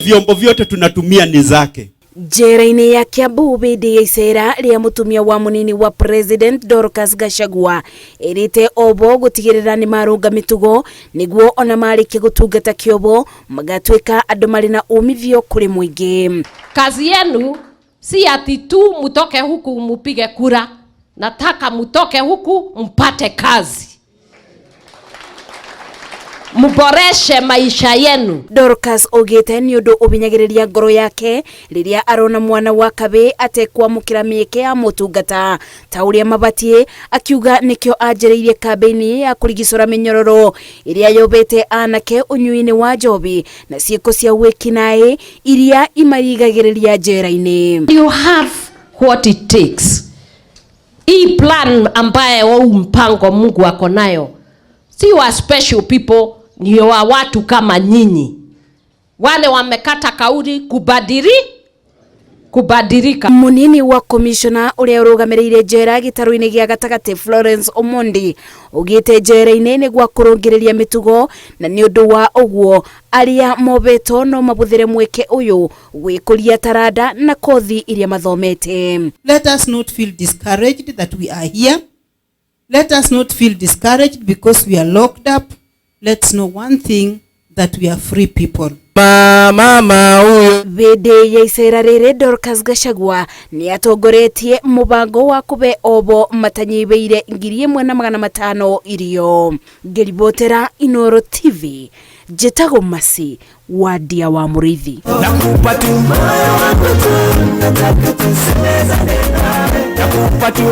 Vyombo vyote tunatumia ni zake. Njera-inĩ ya Kiambu hĩndĩ ya icera rĩa mũtumia wa mũnini wa President Dorcas Gachagua ĩrĩte obo gũtigĩrĩra nĩ marũnga mĩtugo nĩguo ona marĩkia gũtungata kĩobo magatuĩka andũ marĩ na umithio kũrĩ mũingĩ. Kazi yenu si ati tu mutoke huku mupige kura, nataka mutoke huku mpate kazi, muboreshe maisha yenu. Dorcas augĩte nĩ ũndũ ũbinyagĩrĩria ngoro yake rĩrĩa arona mwana wa kabĩ atekwamũkĩra mĩeke ya motungata ta ũrĩa mabatiĩ, akiuga nĩkĩo anjĩrĩirie kambĩini ya kũrigicũra mĩnyororo ĩrĩa yobete anake ũnyui-inĩ wa njobi na ciĩko cia wĩkinaĩ iria imarigagĩrĩria njera-inĩ. You have what it takes. Hii plan ambaye huu mpango Mungu ako nayo si wa special people, ni wa watu kama nyinyi, wale wamekata kauli kubadilika. Munini wa komishona uria urugamiriire njera gitaru-ini gia gatagati Florence Omondi ugite njera-ini ni gwa kurungiriria mitugo na ni undu wa uguo aria mobetwo no mabuthire mweke uyu gwikuria taranda na kothi iria mathomete. Let us not feel discouraged that we are here. Let us not feel discouraged because we are locked up. Let's know one thing, that we are free people. Mama huyo. Hĩndĩ ya icera rĩrĩ Dorcas Gachagua nĩ atongoretie mũbango wa kũbe obo matanyihĩire 1500 irio. Ngĩribotera Inooro TV, njĩtagwo Masi Wandia wa Mũrĩithi. Nakupa tu, nakupa tu.